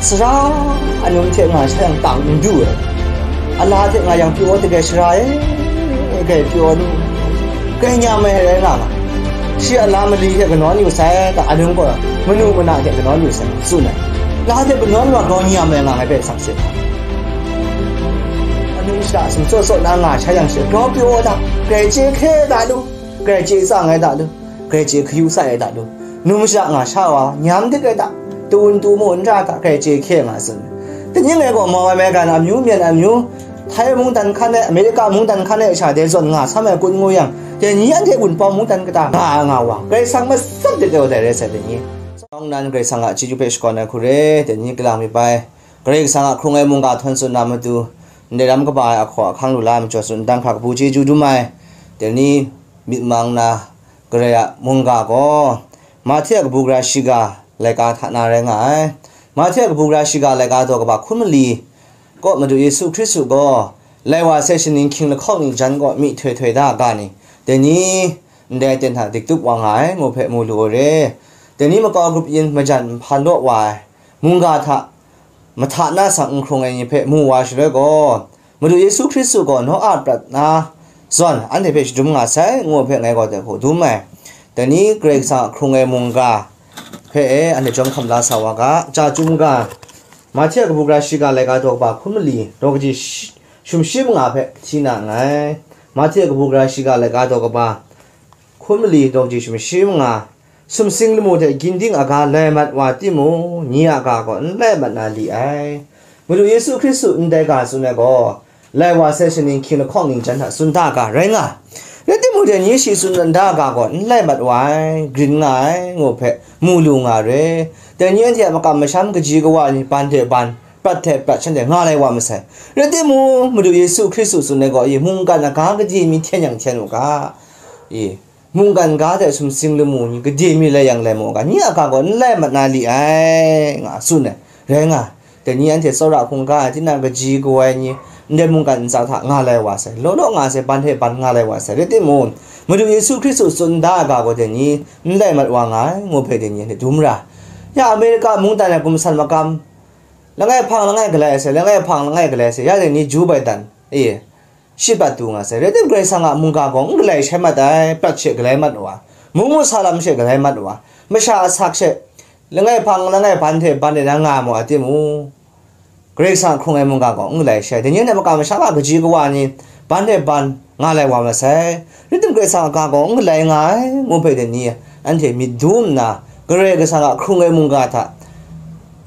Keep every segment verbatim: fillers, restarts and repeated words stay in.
Sara anum hte nga sha yang tang n du ai. Ala hte nga yang pyaw ai, dai shara e, gai pyaw ai nu, gai nyam ai rai nga nga. Shi a la mali hte kanawn yu sai, ta anum gaw manu mana hte kanawn yu sai, tsun ai. La hte kanawn wa grau nyam ai nga ngai hpe sak se. Anum shara sum sawt sawt na nga sha yang she, grau pyaw ai hta, grai chye hkye ai hta lu, grai chye tsang ai hta lu, grai chye hkayu sai ai hta lu, num shara nga sha wa, nyam dik ai hta, tu n tu mu n ra hta, grai chye hkye nga tsun. Tengnying e gaw mau ai maigan amyu myen amyu, Htai mungdan hkan e, Amerika mungdan hkan e sha dai zawn nga sam ai kun ngu yang, dai ni anhte Wunpawng mungdan kata nga ai nga wa, Karai Kasang matsat dik ai wa dai rai sai, dai ni. Sawng nan Karai Kasang a chyeju hpe shakawn ai hku re, dai ni kalang mi bai, Karai Kasang a hkrung ai mungga htawn tsun na matu, ndai ram kaba ai ahkaw ahkang lu la ai majaw tsun dan hkra kabu chyeju dum ai, dai ni myit mang na, Karai a mungga gaw, Mahte a kabu gara shiga laika hta na rai nga ai. Mahte a kabu gara shiga laika daw kaba hkun mali kaw Madu Yesu Hkristu gaw, lai wa sai shaning hkying lahkawng ning jan kaw myihtoi htoi da ga ni, dai ni ndai aten hta diktup wa nga ai, ngu hpe mu lu ai re. Dai ni makau grup yin majan nhpan law wa ai mungga hta mahta na sang n hkrung ai ni hpe mu wa shaloi gaw, Madu Yesu Hkristu gaw naw a prat na zawn anhte hpe shadum nga sai, ngu ai hpe ngai gaw dai hku dum ai. Dai ni Karai Kasang a hkrung ai mungga hpe e anhte jawm hkam la sa wa ga, Chyum ga, Mahte a kabu gara shiga laika daw kaba hkun mali daw kaji shi-, sumshi manga hpe hti na nngai. Mahte a kabu gara shiga laika daw kaba hkun mali daw kaji sumshi manga, sumsing lamu hte ginding aga lai mat wa timung, nye a ga gaw n lai mat na li ai. Madu Yesu Hkristu ndai ga tsun ai gaw, lai wa sai shaning hkying lahkawng ning jan hta tsun da ga rai nga. Rai timung, dai ni shi tsun da ga gaw n lai mat wa ai, grin nga ai, ngu hpe mu lu nga re. Dai ni anhte a makam masham kaji kawa ni ban hte ban, prat hte prat shanhte nga lai wa masai. Rai timung, Madu Yesu Hkristu tsun ai gaw, i, mungkan aga gade mi hten yang hten u ga, i, mungkan ga hte sumsing lamu ni gade mi lai yang lai mu ga, nye a ga gaw n lai mat na li ai, nga tsun ai. Rai nga, dai ni anhte tsawra hkungga ai, tinang kaji kawai ni, ndai mungkan ntsa hta nga lai wa sai, law law nga sai, ban hte ban nga lai wa sai. Rai timung, Madu Yesu Hkristu tsun da ai ga gaw dai ni n lai mat wa nga ai, ngu hpe dai ni anhte dum ra. Ya Amerika mungdan ai gumsan makam, langai hpang langai galai sai, langai hpang langai galai sai, ya dai ni Joe Biden, e, shi prat du nga sai. Rai tim, Karai Kasang a mungga gaw n galai shai mat ai, prat she galai mat wa, mung mu sa lam she galai mat wa, masha asak she langai hpang langai ban hte ban e na nga mu a timung, Karai Kasang a hkrung ai mungga gaw n galai shai. Dai ni a makam masham a kaji kawa ni ban hte ban nga lai wa masai. Rai tim, Karai Kasang a ga gaw n galai nga ai, ngu hpe dai ni anhte myit dum nna, Karai Kasang a hkrung ai mungga hta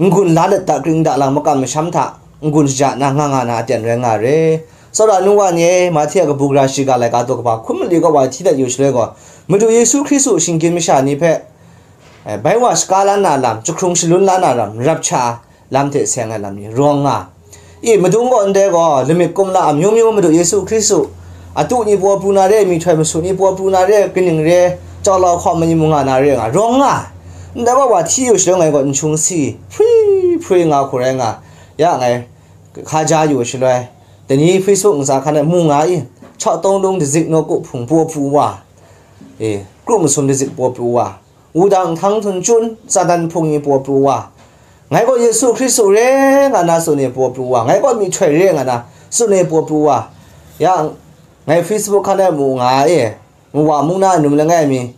n-gun la let dakring dalang makam masham hta n-gun shaja na nga nga na aten rai nga re. Tsawra nu wa ni e, Mahte a kabu gara shiga laika daw kaba hkun mali kaw wa hti dat yu shaloi gaw, Madu Yesu Hkristu shinggyim masha ni hpe, eh, bai wa shaka la na lam, jahkrung shalun la na lam, rapture lam hte seng ai lam ni rawng nga. I, madung gaw ndai gaw, lamik kumla amyu myu Madu Yesu Hkristu, atu ni paw pru na re, myihtoi masu ni paw pru na re, kaning re, caulau hkawm ai ni mung nga na re nga, rawng nga. Ndai gaw wa hti yu shaloi ngai gaw n hpung si, hpri hpri nga hku rai nga, ya ngai hka ja yu shaloi, dai ni Facebook ntsa hkan e mu nga i, Chawtawng Lung Dazik Nawku Hpung paw pru wa, e, kru masum dazik paw pru wa, wudang htang htung chyun, Satan hpung ni paw pru wa, ngai gaw Yesu Hkristu re nga na tsun e paw pru wa, ngai gaw myihtoi re nga na tsun e paw pru wa, ya ngai Facebook hkan e mu nga e, Nwa mung na num langai mi,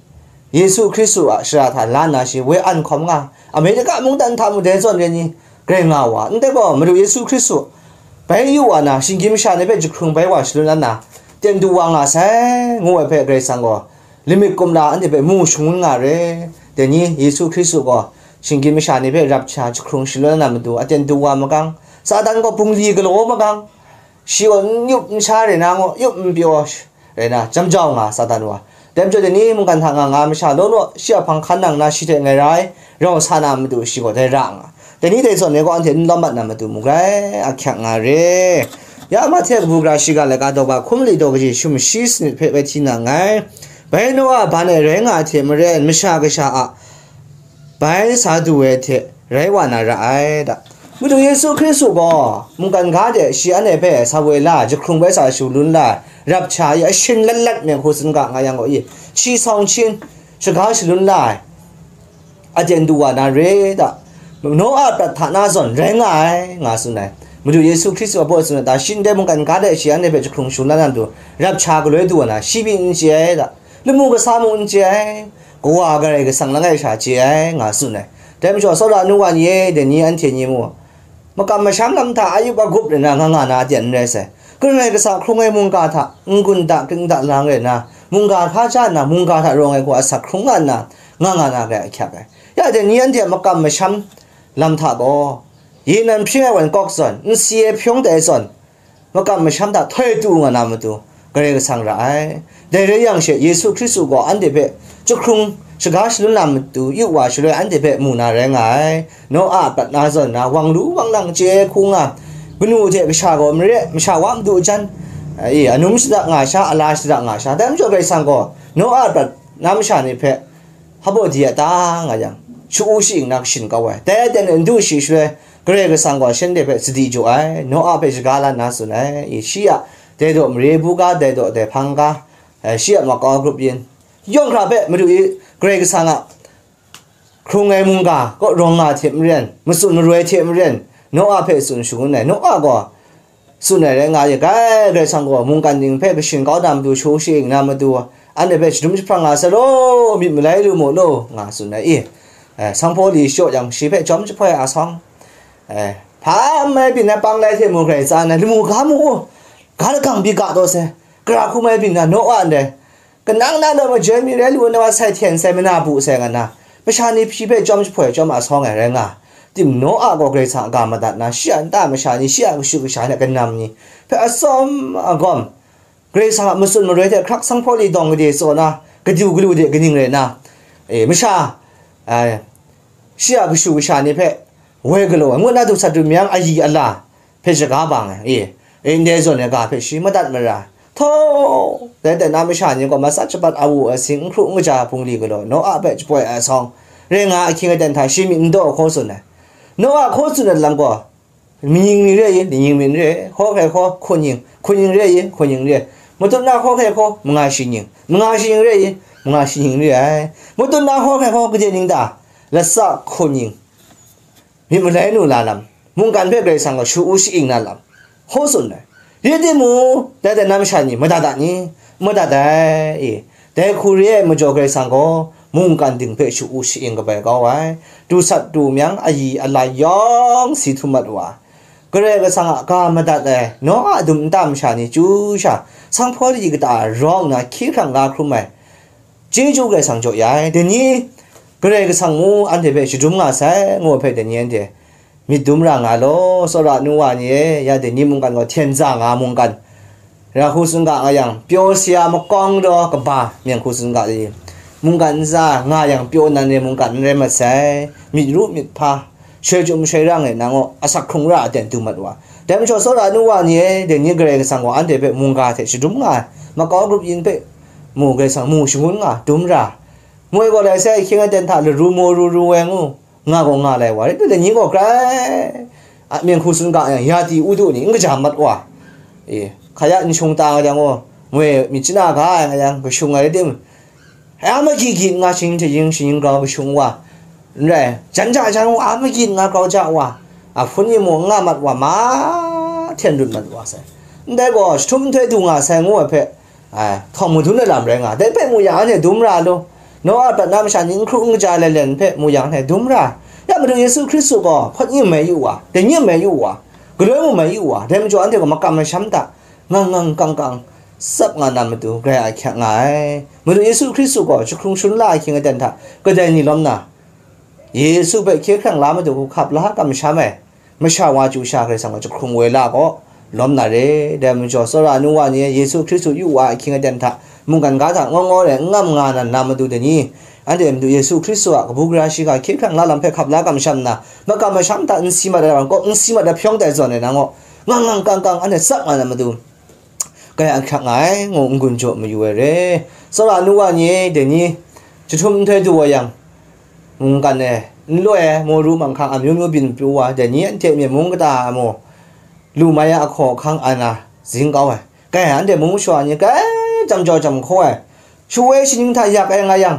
Yesu Hkristu a shara hta la nna shi woi an hkawm nga, Amerika mungdan hta mung dai zawn re ni grai nga wa, ndai gaw Madu Yesu Hkristu bai yu wa na, shinggyim masha ni hpe jahkrung bai wa shalun la nna, ten du wa nga sai, ngu ai hpe Karai Kasang gaw lamik kumla anhte hpe mu shangun nga re. Dai ni Yesu Hkristu gaw shinggyim masha ni hpe rapture jahkrung shalun la na matu, aten du wa magang, Satan gaw bungli galaw magang, shi gaw n yup n sha re na ngaw, yup n pyaw sh-, rai na, jam jau nga Satan wa. Dai majaw dai ni mungkan hta nga nga masha law law, shi a hpang hkan nang na shi hte ngai rai, rau sa na matu shi gaw dai ra nga. Dai ni dai zawn e gaw anhte n lawm mat na matu mung rai, ahkyak nga re. Ya Mahte kabu gara shiga laika daw ba hkum li daw kaji shum shi sanit hpe bai hti na nngai. Bai Noa ban e rai nga ai hte maren, Masha Kasha a bai sa du ai hte rai wa na ra ai da. Madu Yesu Hkristu gaw mungkan ga de shi anhte hpe sa woi la, jahkrung bai sa shalun la, rapture i ashin lat lat me hku tsun ga nga yang gaw i, hti sawng htin shaga shalun la ai, aten du wa na re da. Noa prat hta na zawn rai nga ai, nga tsun ai. Madu Yesu Hkristu a baw tsun ai ta, shi ndai mungkan ga de shi anhte hpe jahkrung shangun la na matu, rap sha galoi du ai na, shi pyi n chye ai ta, lamu kasa mu n chye ai, Kawa Karai Kasang langai sha chye ai, nga tsun ai. Dai majaw, tsawra nu wa ni e, dai ni anhte ni mu, makam masham lam hta ayup agup rai na nga nga na aten n rai sai. Karai Kasang hkrung ai mungga hta n-gun da kring da lang rai na, mungga hpa ja nna mungga hta rawng ai hku asak hkrung nga nna, nga nga na rai ahkyak ai. Ya dai ni anhte makam masham lam hta gaw, ye nan hpring ai wan kawk zawn, n si ai hpyawng tai zawn, makam masham hta htoi tu nga na matu, Karai Kasang ra ai. Dai rai yang she, Yesu Hkristu gaw anhte hpe jahkrung shaga shalun na matu, yu wa shaloi anhte hpe mu na rai nga ai. Noa a prat na zawn na, wang lu wang lang chye ai hku nga, kanu hte kasha gaw mare, masha wa madu jan, e, anum shada nga sha, ala shada nga sha, dai majaw Karai Kasang gaw Noa a prat na masha ni hpe, hpa baw di a ta nga yang, shu-u sha-ing na kashin kau ai. Dai aten e n du shi shaloi, Karai Kasang gaw shanhte hpe sadi jaw ai, Noa hpe shaga la nna tsun ai, i, shi a dai daw mare buga, dai daw dai hpang ga, e, shi a makau grup yin, yawng hkra hpe Madu i Karai Kasang a hkrung ai mungga kaw rawng nga hte maren, matsun maroi hte maren, Noa hpe tsun shangun ai. Noa gaw tsun ai rai nga ai, Karai Kasang gaw mungkan ning hpe kashin kau na matu, shu sha-ing na matu, anhte hpe shadum jahprang nga sai law, myit malai lu mu law, nga tsun ai i. E, sanghpaw li shaw yang shi hpe chyawm jahpoi a sawng, e, hpa mai byin ai pang lai hte mu grai tsa nna, lamu ga mu u, ga lagang pyi ga taw sai, gara hku mai byin na Noa ndai, kanang na law majoi mi rai lu na wa sai hten sai, mana bu sai nga na, masha ni hpyi hpe chyawm jahpoi chyawm a sawng ai rai nga. Tim Noa gaw Karai Kasang a ga madat na, shi a nta masha ni, shi a kashu kasha hte kanam ni hpe atsawm agawm, Karai Kasang a matsun maroi hte hkrak sanghpaw li dawng gade tsaw na, kadu galu de kaning rai na, e, masha, e, shi a kashu kasha ni hpe woi galaw ai, ngut na du sat du myang ayi ala hpe shaga bang ai, e, e, ndai zawn ai ga hpe shi madat mara. Htaw, dai dai na masha ni gaw matsat shabat awu asing, n hkru n kaja bungli galaw, Noa hpe jahpoi ai sawng, rai nga ahkying aten hta shi myit n daw hkaw tsun ai. Noa hkaw tsun ai lam gaw, Manying ni re i, ningning myit n re, hkaw hkrai hkaw, hkunying, hkunying re i, hkunying re. Matut na hkaw hkrai hkaw, manga shinying, manga shinying re i, manga shinying re ai. Matut na hkaw hkrai hkaw, gade ning ta, latsa hkunying, myit malai nu la lam, mungkan hpe Karai Kasang gaw shu-u sha-ing na lam, hkaw tsun ai. Rai timung, dai dai na masha ni madat a ni? Madat ai, e. Dai hku re ai majaw Karai Kasang gaw mungkan ding hpe shu-u sha-ing kabai kau ai, du sat du myang ayi ala yawng si htum mat wa, Karai Kasang a ga madat ai Noa a dum nta masha ni chyu sha, sanghpaw li kata rawng nna hkye hkrang la hkrum ai, chyeju Karai Kasang jaw ya ai. Dai ni Karai Kasang mu anhte hpe shadum nga sai, ngu ai hpe dai ni anhte myit dum ra nga law, tsawra nu wa ni e, ya dai ni mungkan gaw hten za nga mungkan, ra hku tsun ga nga yang, pyaw sara makawng daw kaba, myen hku tsun ga i, mungkan ntsa nga yang pyaw nan re mungkan n rai mat sai, myit ru myit hpa, shoi chyum shoi rang e nang gaw asak hkrung ra aten du mat wa. Dai majaw tsawra nu wa ni e, dai ni Karai Kasang gaw anhte hpe mungga hte shadum nga ai, makau grup yin hpe mu Karai Kasang mu shangun nga dum ra, moi gaw lai sai ahkying aten hta laru maw ru ru ai ngu, nga gaw nga lai wa rai, dai ni gaw grai a myen hku tsun ga yang, ya ti u du ni n kaja mat wa, e, hkaya n shung ta nga jang gaw, moi myit chana ga ai nga yang, kashung ai rai tim, a magyi gyi nga shing hte yin shayin grau kashung wa, n rai, jan ja jan wa, a magyi nga grau ja wa, a hpun ni mung n nga mat wa, ma hten rut mat wa sai. Ndai gaw, jahtum nhtoi du nga sai ngu ai hpe, ai, htawng madun ai lam rai nga, dai hpe mu yang anhte dum ra lu. Noa a prat na masha ni n hkru n kaja ai len hpe mu yang anhte dum ra. Ya Madu Yesu Hkristu gaw hpawt yin mai yu wa, dai yin mai yu wa, galoi mu mai yu wa, dai majaw anhte gaw makam masham hta ngang ngang kang kang tsap nga na matu, grai ahkyak nga ai. Madu Yesu Hkristu gaw jahkrung shangun la ahkying aten hta kadai ni lawm na, Yesu hpe hkye hkrang la matu hku hkap la kamsham ai, masha wa chyu sha Karai Kasang gaw jahkrung woi la gaw, lawm na re. Dai majaw, tsawra nu wa ni e Yesu Hkristu yu wa ahkying aten hta, mungkan ga hta ngaw ngaw rai n ngam nga na, na matu dai ni, anhte Madu Yesu Hkristu a kabu gara shiga hkye hkrang la lam hpe hkap la kamsham nna, makam masham hta n si mat ai wan kawk, n si mat ai hpyawng tai zawn ai nang gaw, ngang ngang kang kang anhte tsap nga na matu, grai ahkyak nga ai, ngu n-gun jaw mayu ai re. Tsawra nu wa ni e, dai ni, jahtum nhtoi du wa yang, mungkan e n loi ai, maw ru manghkang amyu myu byin pru wa, dai ni anhte myen mung kata a maw, lu mai a ahkaw ahkang ai na zing kau ai. Grai anhte mung masha ni grai jam jau jam hkaw ai, shu woi shaning hta yak ai nga yang,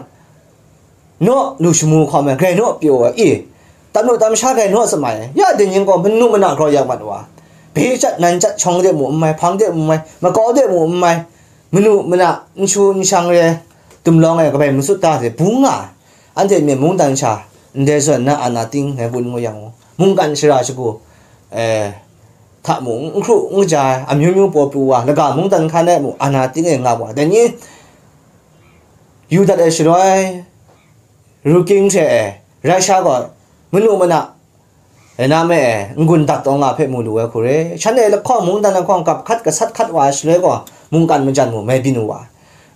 naw lu shamu hkawm ai, grai naw pyaw ai, i, anu tam sha gai naw samai, ya dai ning gaw manu mana grau ya mat wa, bye jat nan jat shawng de mu n mai, hpang de mu n mai, makau de mu n mai, manu mana n shu n shang re, tumlawng e kabai matsut ta hte bung nga ai. Anhte myen mungdan sha ndai zawn na ana ting ngai gun ngu yang u, mungkan shara shagu, eh, hta mung n hkru n kaja ai, amyu myu paw pru wa, laga mungdan hkan e mung ana ting e nga wa, dai ni yu dat ai shaloi, Ukraine hte e, Russia gaw manu mana, e na me e, n-gun dat taw nga hpe mu lu ai hku re. Shanhte lahkawng mungdan lahkawng kap hkat gasat hkat wa ai shaloi gaw, mungkan majan mu mai byin wa.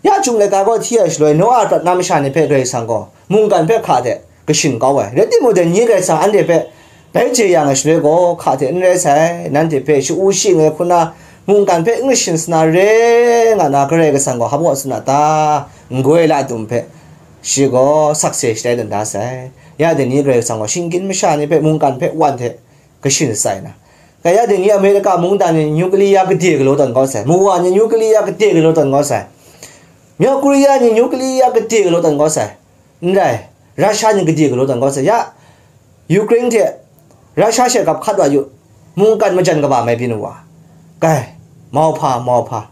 Ya Chyum laika gaw hti ai shaloi, Noa prat na masha ni hpe Karai Kasang gaw mungkan hpe hka hte kashin kau ai. Rai timung, dai ni Karai Kasang anhte hpe bai jeyang ai shaloi gaw, hka hte n rai sai, nanhte hpe sha-u shing ai hku na, mungkan hpe n kashin sana re nga na, Karai Kasang gaw hpa baw sana ta, n-goi la dum hpe, shi gaw sakse shatai dan da sai. Ya dai ni Karai Kasang gaw shinggyim masha ni hpe mungkan hpe wan hte kashin sai na. Kaya dai ni Amerika mungdan ni nuclear gade galaw tawn kau sai, Muwa ni nuclear gade galaw tawn kau sai, North Korea ni nuclear gade galaw tawn kau sai, n rai, Russia ni gade galaw tawn kau sai. Ya Ukraine hte Russia she gap hkat wa yu, mungkan majan kaba mai byin wa. Kai, mauhpa, mauhpa.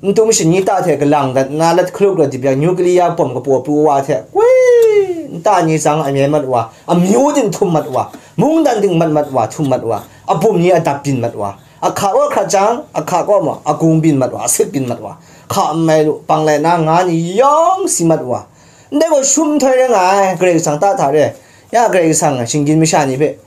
N tum shani ta hte galang dat nna, lat hkaluk lat dip yang, nuclear bom kapaw pru wa hte, wi, nta ni tsang amyai mat wa, amyu ting htum mat wa, mungdan ting mat mat wa, htum mat wa, abum ni adap byin mat wa, ahka kaw hkrat jang, ahka kaw ma, agung byin mat wa, asit byin mat wa, hka n mai lu, pang lai na nga ni yawng si mat wa. Ndai gaw shum nhtoi rai nga ai, Karai Kasang ta hta re. Ya Karai Kasang shinggyim masha ni hpe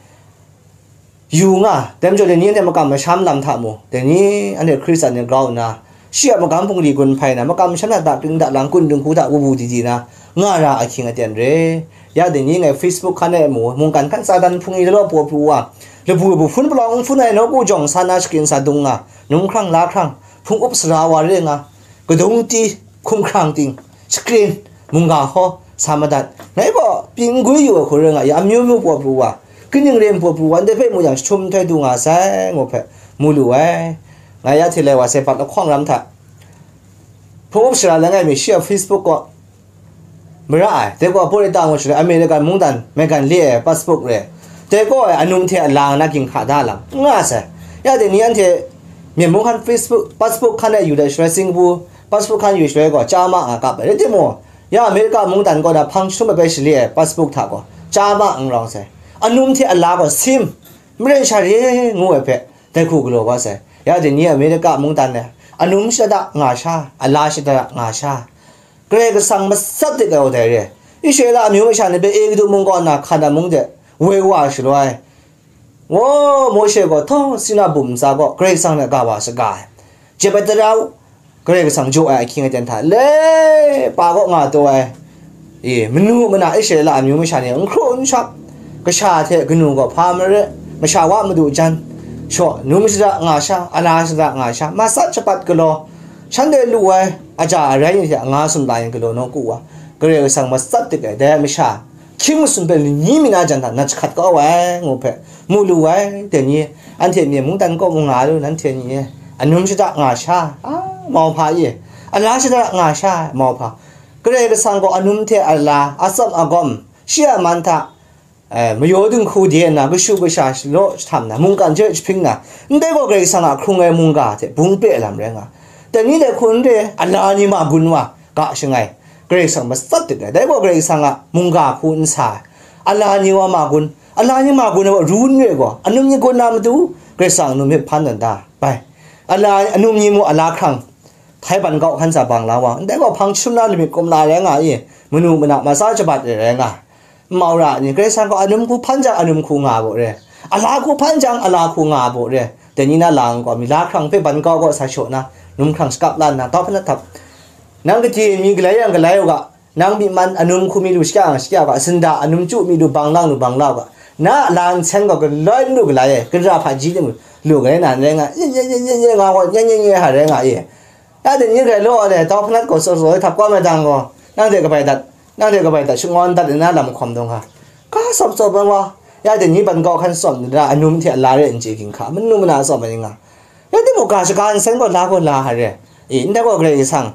yu nga, dai majaw dai ni anhte makam masham lam hta mu, dai ni anhte Hkristan ni grau nna, shi a magam hpung di gun hpai na, makam masham hta dakring dalang, kun dinghku hta wubu di di na, nga ra ahkying aten re. Ya dai ni ngai Facebook hkan e mu, mungkan hkan Satan hpung ni lalaw paw pru wa, labu labu hpun palawng n hpun ai nawku jawng sa na shakrin sa dung nga, num hkrang la hkrang, hpung up sara wa re nga, kadung ti, hkum hkrang ting, shakrin, mungga hkaw, sa madat. Ngai gaw pyi n gwi yu ai hku rai nga, ya amyu myu paw pru wa, kaning ren paw pru wa, ndai hpe mu yang, jahtum nhtoi du nga sai, ngu hpe mu lu ai. Ngai ya hte lai wa sai, pat lahkawng ram hta, hpung up sara langai mi shi a Facebook gaw mara ai, dai gaw Florida ngu shaloi American mungdan Megan Lee e passport re, dai gaw ai anum hte ala na ginhka da lam n nga sai. Ya dai ni anhte myen mung hkan Facebook, passport hkan e yu dat shaloi, Singapore passport hkan yu shaloi gaw, chyama nga kap ai. Rai timung, ya America mungdan kaw na hpang jahtum ai bai shali ai passport hta gaw, chyama n rawng sai. Anum hte ala gaw sim, maren sha re ngu ai hpe, dai hku galaw kau sai. Ya dai ni America mungdan e, anum shada nga sha, ala shada nga sha, Karai Kasang matsat dik ai wa dai re. Israela amyu masha ni hpe Egutu mung kaw na Hkanan mung de woi wa shaloi, Wa, Mawshe gaw htaw Sina bum ntsa kaw Karai Kasang hte ga wa saga ai. Jep ai tara u, Karai Kasang jaw ai ahkying aten hta le pa kaw nga taw ai. E, manu mana Israela amyu masha ni n hkru n shap, kasha hte kanu gaw hpa marai, masha wa madu jan, shaw, num shada nga sha, ala shada nga sha, matsat shapat galaw, shanhte lu ai aja arai ni hte anga sumla yin galaw nawku wa, Karai Kasang matsat dik ai dai masha, hkying masum hpe lani mi na jan hta nat jahkrat kau ai, ngu hpe mu lu ai. Dai ni, anhte myen mungdan kaw mu nga lu, nanhte ni, anum shada nga sha, a, mauhpa e, ala shada nga sha, mauhpa, Karai Kasang gaw anum hte ala, atsawm agawm, shi a man hta, eh, mayaw dinghku de nna, kashu kasha shalaw jahtam na, mungkan hte jahpring na, ndai gaw Karai Kasang a hkrung ai mungga hte bung pe ai lam rai nga. Dai ni dai hku n re, ala ni ma gun wa, ga shangai, Karai Kasang matsat dik ai. Dai gaw Karai Kasang a mungga hku n sa ai. Ala ni wa ma gun, ala ni ma gun ai gaw ru n re gaw, anum ni gun na matu, Karai Kasang anum hpe hpan dan da, bai. Ala, anum ni mu ala hkrang, htai ban kau hkan sa bang la wa, ndai gaw hpang jahtum na lamik kumla rai nga i, manu mana matsa shabat ai rai nga. Nmau ra ni, Karai Kasang gaw anum hku hpan jang anum hku nga baw re, ala hku hpan jang ala hku nga baw re. Dai ni na lang gaw, mi la hkrang hpe ban kau gaw sa shaw na, num hkrang shakap lan na, tau hpanat htap. Nang gade mi galai yang galai u ga, nang myi man anum hku mi lu shakya yang shakya u ga, sinda anum chyu mi lu bang lang lu bang la u ga, na a la nsen gaw galoi n lu galai e, gara hpaji de mu lu galai na, n rai nga, nye nye nye nye nye nga gaw, nye nye nye ha rai nga e. Ya dai ni grai law ai le, tau hpanat gaw saw saw htap kau ai dang gaw, nang de kabai dat, nang de kabai dat, shangawn dat ai na lam hkawm dawng hka. Ka sawp sawp ai wa, ya dai ni ban kau hkan sawm ni ra, anum hte ala re n chye ginhka, manu mana sawm ai nga. Rai timung, ga shaga nsen gaw la gaw la ai re. E, ndai gaw Karai Kasang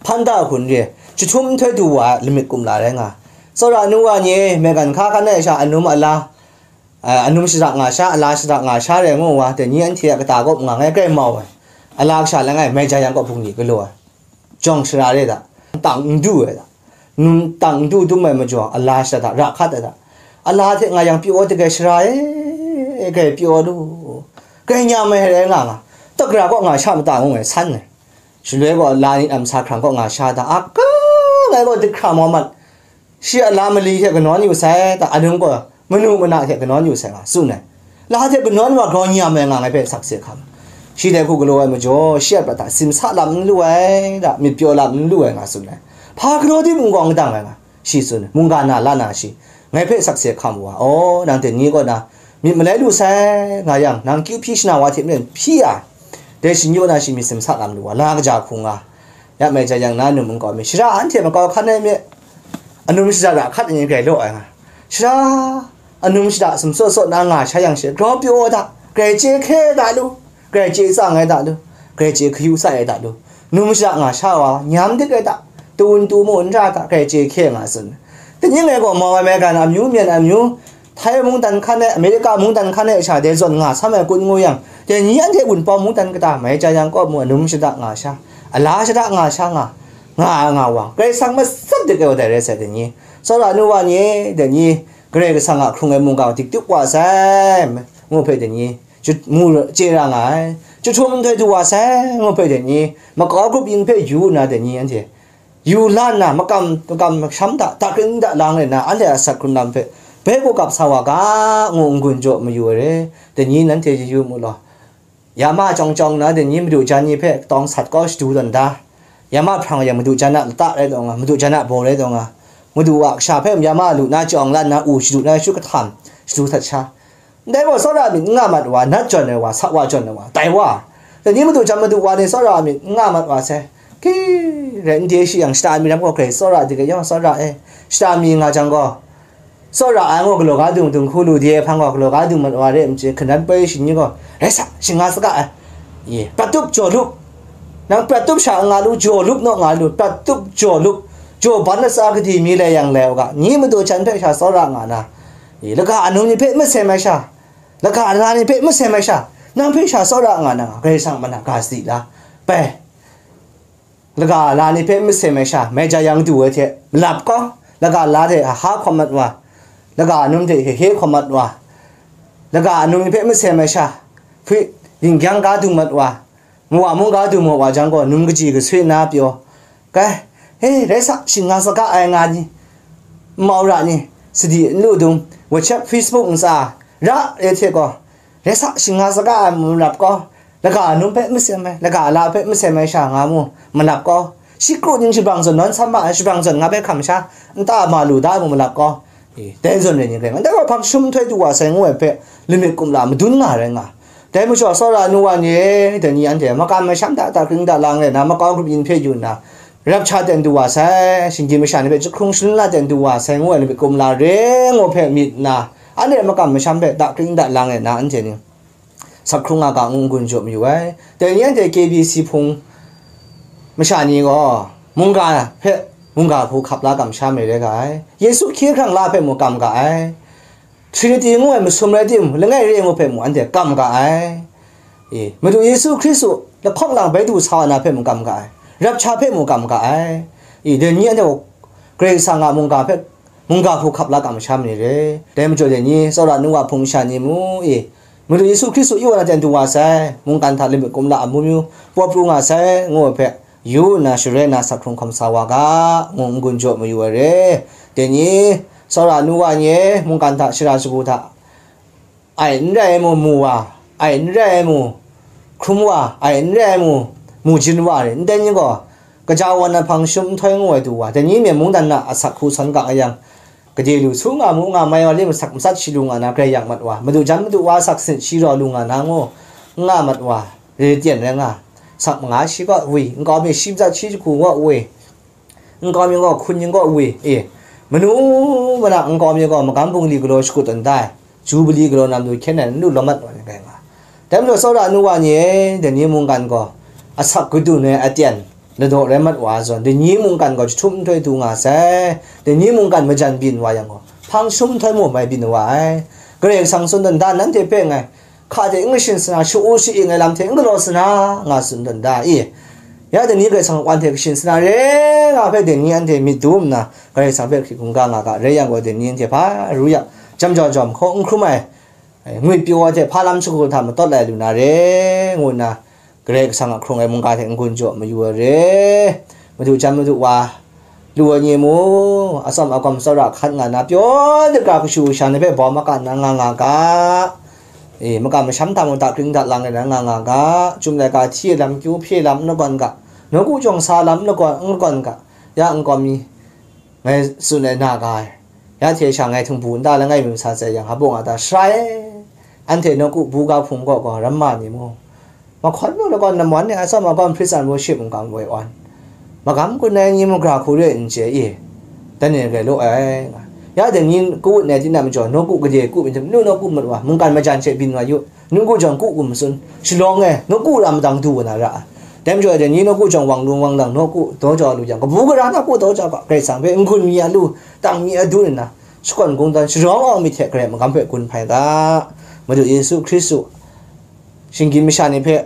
hpan da hku n re, jahtum nhtoi du wa ai lamik kumla rai nga. Tsawra nu wa ni e, maigan hka hkan ai sha anum ala, eh, anum shada nga sha, ala shada nga sha rai ngu wa, dai ni anhte a kata kaw nga ngai grai mau ai. Ala kasha langai, mai ja yang kaw bungli galaw ai. Jawng shara re da, tang n du ai da. Nun tang n du dum ai majaw, ala shada da, ra hkat ai da. Ala hte nga yang pyaw de gai shara e, gai pyaw lu. Gai nya mai rai nga nga. Takra kaw nga sha mata ngu ngai san ai. Shaloi gaw la nit a masa hkrang kaw nga sha da, a ka ngai gaw dihkra mau mat. Shi a la mali hte kanawn yu sai, ta anung gaw manu mana hte kanawn yu sai nga tsun ai. La hte kanawn wa grau nyam ai nga ngai hpe sakse hkam. Shi dai hku galaw ai majaw, shi a prat hta simsa lam n lu ai, ta myit pyaw lam n lu ai nga tsun ai. Hpa galaw di mung gaw n dang ai nga, shi tsun ai. Mungga na la na shi, ngai hpe sakse hkam wa, aw, nang dai ni kaw na myit malai lu sai nga yang, nang kyu hpyi shana wa hte maren hpyi a, dai shi n yaw na shi myit simsa lam lu wa, la kaja hku nga. Ya mai ja yang na num nkau mi, shara anhte makau hkan ai mi, anum shada ra hkat ai ni grai law ai nga. Shara anum shada sumsaw saw na nga sha yang she, grau pyaw ai da, grai chye hkye ai da lu, grai chye tsang ai da lu, grai chye hkayu sa ai da lu, num shada nga sha wa, nyam dik ai da, tu n tu mu n ra da, grai chye hkye nga tsun. Dai ni ngai gaw mau ai maigan amyu, myen amyu, Htai mungdan hkan e, Amerika mungdan hkan e sha dai zawn nga sam ai kun ngu yang, dai ni anhte wunpawng mungdan kata mai ja yang kaw mu anum shada nga sha, ala shada nga sha nga, nga ai nga wa, Karai Kasang matsat dik ai wa dai rai sai dai ni. Tsawra nu wa ni, dai ni, Karai Kasang a hkrung ai mungga dik tup wa sai, ngu hpe dai ni, chye ra nga ai. Chyahtum nhtoi du wa sai, ngu hpe dai ni, makau grup yin hpe yu nna dai ni anhte, yu la nna, makam, makam masham hta, dakring dalang rai nna, anhte a asak hkrung lam hpe bai hku kap sa wa ga, ngu n-gun jaw mayu ai re. Dai ni nanhte yu yu mu law. Ya ma chyawng chyawng na, dai ni madu jan ni hpe tawng sat kau shadu tawn da. Ya ma hprang yang madu jan a lata rai taw nga, madu jan a baw rai taw nga, madu a kasha hpe ya ma lu na chyawng la nna, u shadu na, shu kahtam shadu sat sha. Ndai gaw, tsawra myit n nga mat wa, nat jawn ai wa, sa wa jawn ai wa, tai wa, dai ni madu jan madu wa ni tsawra myit n nga mat wa sai. Hki rai n de shi yang, shata mi ram gaw grai tsawra de ga yawng tsawra e, shata mi nga jang gaw, tsawra ai gaw galaw ga dung, dung hku lu de ai hpang gaw galaw ga dung mat wa re ai majaw, hkanan poi shi ni gaw, rai sa, shinga saga ai. Ye, prat tup jaw lup, nang prat tup sha nga lu, jaw lup naw nga lu, prat tup jaw lup, jaw ban latsa gadi mi lai yang lai u ga, ni madu jan hpe sha tsawra nga na, Laga anum ni hpe masem ai sha, laga ala ni hpe masem ai sha, nang hpe sha tsawra nga na, Karai Kasang man a ga sadi la, bai. Laga ala ni hpe masem ai sha, mai ja yang du ai hte malap kau, laga ala hte aha hkawm mat wa, laga anum hte hehe hkawm mat wa, laga anum ni hpe masem ai sha, hpwi, yin gyang ga du mat wa, Mawa mungga du maw wa jang gaw, num kaji kaswi nna pyaw, kai, he, rai sa, shinga saga ai nga ni, nmau ra ni, sadi n lu dung, WhatsApp, Facebook ntsa, ra re hte gaw, rai sa, shinga saga ai malap gaw, laga num hpe masem ai, laga ala hpe masem ai sha nga mu, malap gaw, shi kru ning shabrang zawn nawn san ma ai, shabrang zawn nga hpe hkam sha, nta ma lu da mu malap gaw, E, dai zawn rai ni rai nga, dai wa hpang shum nhtoi du wa sai ngu ai hpe, lamik kumla madun nga rai nga. Dai majaw, tsawra nu wa ni e, dai ni anhte makam masham hta dakring dalang rai nna, makau grup yin hpe yu nna, rap sha ten du wa sai, shinggyim masha ni hpe jahkrung shalun la ten du wa sai ngu ai lamik kumla re ngu hpe myit nna, anhte makam masham hpe dakring dalang rai nna, anhte ni, Sak hkrung nga ga ngu n-gun jaw mayu ai. Dai ni anhte K B C hpung masha ni gaw, mungga hpe mungga hku hkap la kamsham ai rai ga ai. Yesu hkye hkrang la hpe mu kam ga ai. Trinity ngu ai masum rai timung, langai re ngu hpe mu anhte kam ga ai. E, Madu Yesu Hkristu lahkawng lang bai du sa wa na hpe mu kam ga ai. Rapsha hpe mu kam ga ai. E, dai ni anhte gaw Karai Kasang a mungga hpe mungga hku hkap la kamsham ni re. Dai majaw dai ni, tsawra nu wa hpung masha ni mu e, Madu Yesu Hkristu i wa na ten du wa sai, mungkan hta lamik kumla amu myu, paw pru nga sai, ngu ai hpe, yu nna shaloi na sak hkrung hkawm sa wa ga, ngu n-gun jaw mayu ai re. Dai ni, tsawra nu wa ni e, mungkan hta shara shagu hta, ai n rai ai mu, mu wa, ai n rai ai mu, hkrum wa, ai n rai ai mu, mu jin wa re, ndai ni gaw, kaja wan ai hpang shum nhtoi ngu ai du wa, dai ni myen mungdan na asak hku sawn ga yang, gade lu su nga mu nga mai wa le masak matsat shi lu nga na grai yang mat wa, madu jan madu wa asak sinit shi rau lu nga na ngu, n nga mat wa, re tyen rai nga, sak manga shi gaw wi, nkau mi shi matsat shi jahku gaw wi, Nkau mi gaw hkun ning gaw wi, e, manu mana nkau mi gaw magam bungli galaw shakut n tai, Jubili galaw nam du hkyen ai n lu lawm mat wa ni rai nga. Dai majaw tsawra nu wa ni e, dai ni mungkan gaw asak gadun ai aten, ladaw rai mat wa ai zawn, dai ni mungkan gaw jahtum nhtoi du nga sai. Dai ni mungkan majan byin wa yang gaw, hpang jahtum nhtoi mung mai byin wa ai. Karai Kasang tsun dan da nanhte hpe ngai hka hte n kashin sana, sha-u sha-i ai lam hte n galaw sana, nga tsun dan da i. Ya dai ni Karai Kasang a kawan hte kashin sana re nga hpe, dai ni anhte myit dum nna, Karai Kasang hpe hkrit hkungga nga ga, rai yang gaw, dai ni anhte hpa ru yang, jam jau jawm hkaw n hkrum ai, ngwipyaw ai hte hpa lam shagu hta matawt lai lu na re, ngu nna, Karai Kasang a hkrung ai mungga hte n-gun jaw mayu ai re. Madu jan madu wa lu ai ni mu, atsawm agawm tsawra hkan nga na, pyaw dikra kashu kasha ni hpe bawm makan na nga nga ga, e, makam masham hta mung dakring dalang ai na nga nga ga, Chyum laika hti ai lam, kyu hpye lam n lagawn ga, nawku jawng sa lam n lagawn, n lagawn ga, ya nkau mi ngai tsun ai na ga ai. Ya hte sha ngai htingbu nta langai mi masa tsai yang, hpa bung a ta shara e, anhte nawku buga hpung kaw gaw ramma ni mu, mahkawn mu lagawn namwan ni a tsawm a gawn hprit tsan worship n gang woi awn, magam gun ai ni mu gra hku re n chye i, dan e rai law ai nga. Ya dai ni kawut nai tinang majaw, nawku gade ku myit hte manu nawku mat wa, mungkan majan hte byin wa yu, nawku jawng ku gum tsun, shalawng e nawku ra madang du wa na ra ai. Dai majaw dai ni nawku jawng wang lung wang lang nawku daw jau lu yang, kabu gara nawku daw jau ga, Karai Kasang hpe n-gun mi a lu, tang mi a dun nna, shakawn kungdawn sharawng awng myit hte Karai magam hpe gun hpai ga. Madu Yesu Hkristu shinggyim masha ni hpe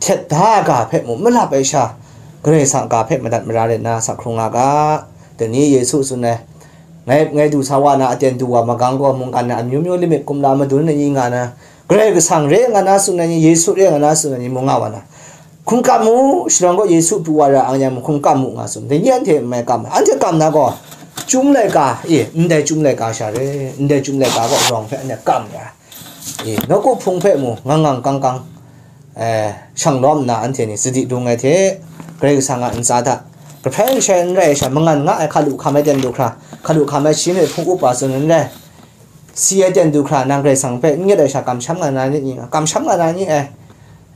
htet da ai ga hpe mung malap ai sha, Karai Kasang ga hpe madat mara rai nna sa hkrung nga ga. Dai ni Yesu tsun ai, ngai, ngai du sa wa na, aten du wa magang gaw, mungkan na amyu myu limit kumla madun ai ni nga na, Karai Kasang re nga na tsun ai ni, Yesu re nga na tsun ai ni mung nga wa na, hkum kam mu, shalawng gaw Yesu pru wa ra ang yang mung hkum kam mu nga tsun. Dai ni anhte n mai kam ai. Anhte kam na gaw, Chyum laika, e, ndai Chyum laika sha re, ndai Chyum laika gaw rawng hpe anhte kam ra ai. E, nawku hpung hpe mu, ngang ngang kang kang, e, shang lawm nna anhte ni sadi dung ai hte, Karai Kasang a ntsa hta, kahprai kashai n rai ai sha, mangan nga ai hkalu hkam ai ten du hkra, hkalu hkam ai shi hpe hpung up wa tsun n rai. Si ai ten du hkra, nang Karai Kasang hpe n ngut ai sha, kamsham nga na ni nga, kamsham nga na ni ai.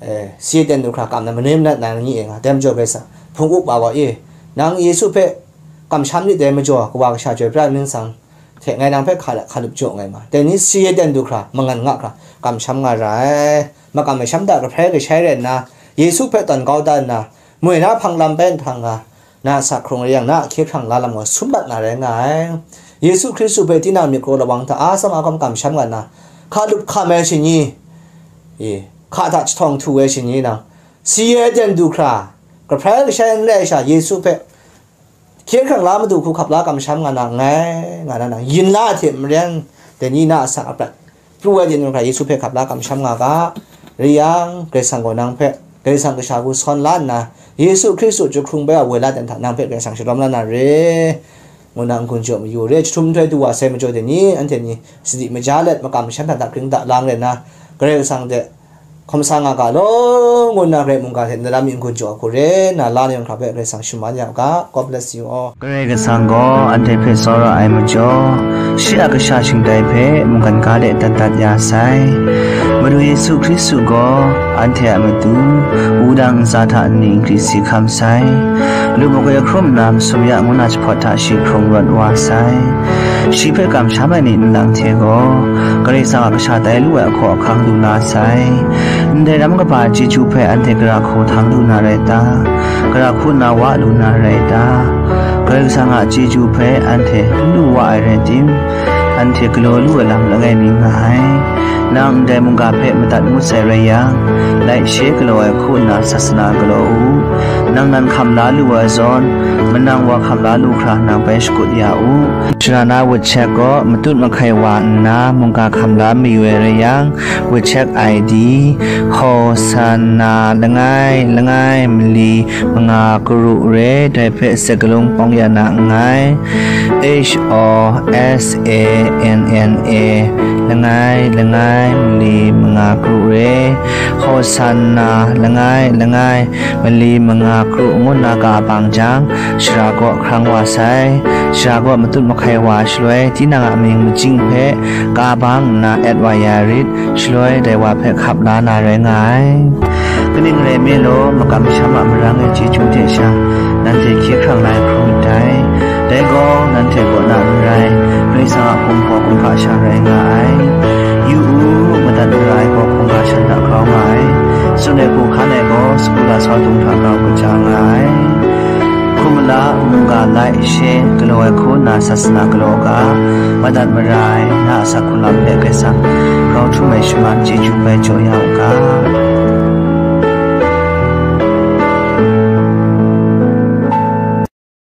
E, si ai ten du hkra kam na, manoi manat na ni e nga, dai majaw Karai Kasang hpung up wa gaw, e, nang Yesu hpe kamsham lit dai majaw, Kawa Kasha Chyoi Pra ai mying tsang hte ngai nang hpe hka la hkalup jaw nngai ma. Dai ni si ai ten du hkra, mangan nga hkra, kamsham nga ra ai. Makam masham hta kahprai kashai rai nna, Yesu hpe tawn kau dat nna, moi na hpang lam bai nhpang nga, na a sa hkrung rai yang, na a hkye hkrang la lam gaw sum mat na rai nga ai. Yesu Hkristu hpe tinang myit kraw lawang hta a tsawm a gawm kamsham nga nna, hkalup hkam ai shani, e, hka hta jahtawng htu ai shani nang, si ai ten du hkra, kahprai kashai n rai ai sha, Yesu hpe hkye hkrang la madu hku hkap la kamsham nga na nngai, nga na nang, yin la ai hte maren, dai ni na a sa a prat pru ai ten du hkra Yesu hpe hkap la kamsham nga ga. Rai yang, Karai Kasang gaw nang hpe, Karai Kasang Kasha hku sawn la nna, Yesu Hkristu chyum hkrung bai wa woi la dan hta, nang hpe Karai Kasang shalawm la na re, ngu na n-gun jaw mayu re. Jahtum nhtoi du wa sai majaw dai ni, anhte ni sadi maja let, makam masham hta dakring dalang rai nna, Karai Kasang hte hkawm sa nga ga law, ngu nna Karai mungga hte ndaram mi n-gun jaw hku re nna, la ni yawng hkra hpe Karai Kasang shaman ya u ga. God bless you all. Karai Kasang gaw anhte hpe tsawra ai majaw, shi a kasha shingtai hpe mungkan ga de dat dat ya sai. Madu Yesu Hkristu gaw anhte a matu, wudang ntsa hta nni nkri si hkam sai. Lu makoi hkrum nna masum ya ngu na jahpawt hta shi hkrung rawt wa sai. Shi hpe kamsham ai ni nlang hte gaw, Karai Kasang a kasha tai lu ai ahkaw ahkang lu la sai. Ndai ram kaba chyeju hpe anhte gara hku htang lu na rai ta? Gara hku na wa lu na rai ta? Karai Kasang a chyeju hpe anhte n lu wa ai rai tim, anhte galaw lu ai lam langai mi nga ai. Nang ndai mungga hpe madat ngut sai rai yang, laishe galaw ai hku nna sasana galaw u. Nang nan hkam la lu ai zawn, manang wa hkam la lu hkra nang bai shakut ya u. Shana na WeChat gaw matut mahkai wa nna mungga hkam la mayu ai rai yang, WeChat I D, Hosanna langai langai mali manga karu re, dai hpe sakalung pawng ya na nngai. H O S A N N A, langai langai mali manga karu re, Hosanna langai langai mali manga karu ngu nna ka bang jang, shara kaw hkrang wa sai. Shara kaw matut mahkai wa shaloi, tinang a amying majing hpe ka bang nna et wa ya rit, shaloi dai wa hpe hkap la na rai nga ai. Kaning rai nme law, makam masham a marang e chyeju hte sha, nanhte hkye hkrang la ai hkrum ndai. Dai gaw, nanhte kaw na n rai, Karai Kasang a hkum gaw hkungga sha rai nga ai. Yu u, madat mara ai gaw hkungga shan hta grau nga ai. Tsun ai hku hkan e gaw, sagu lasau dung hta grau kaja nga ai. Hku mala, mungga lai, she galaw ai hku nna sasana galaw ga, madat mara ai, na a asak hku lam hpe Karai Kasang grau htum ai shaman chyeju bai jaw ya u ga.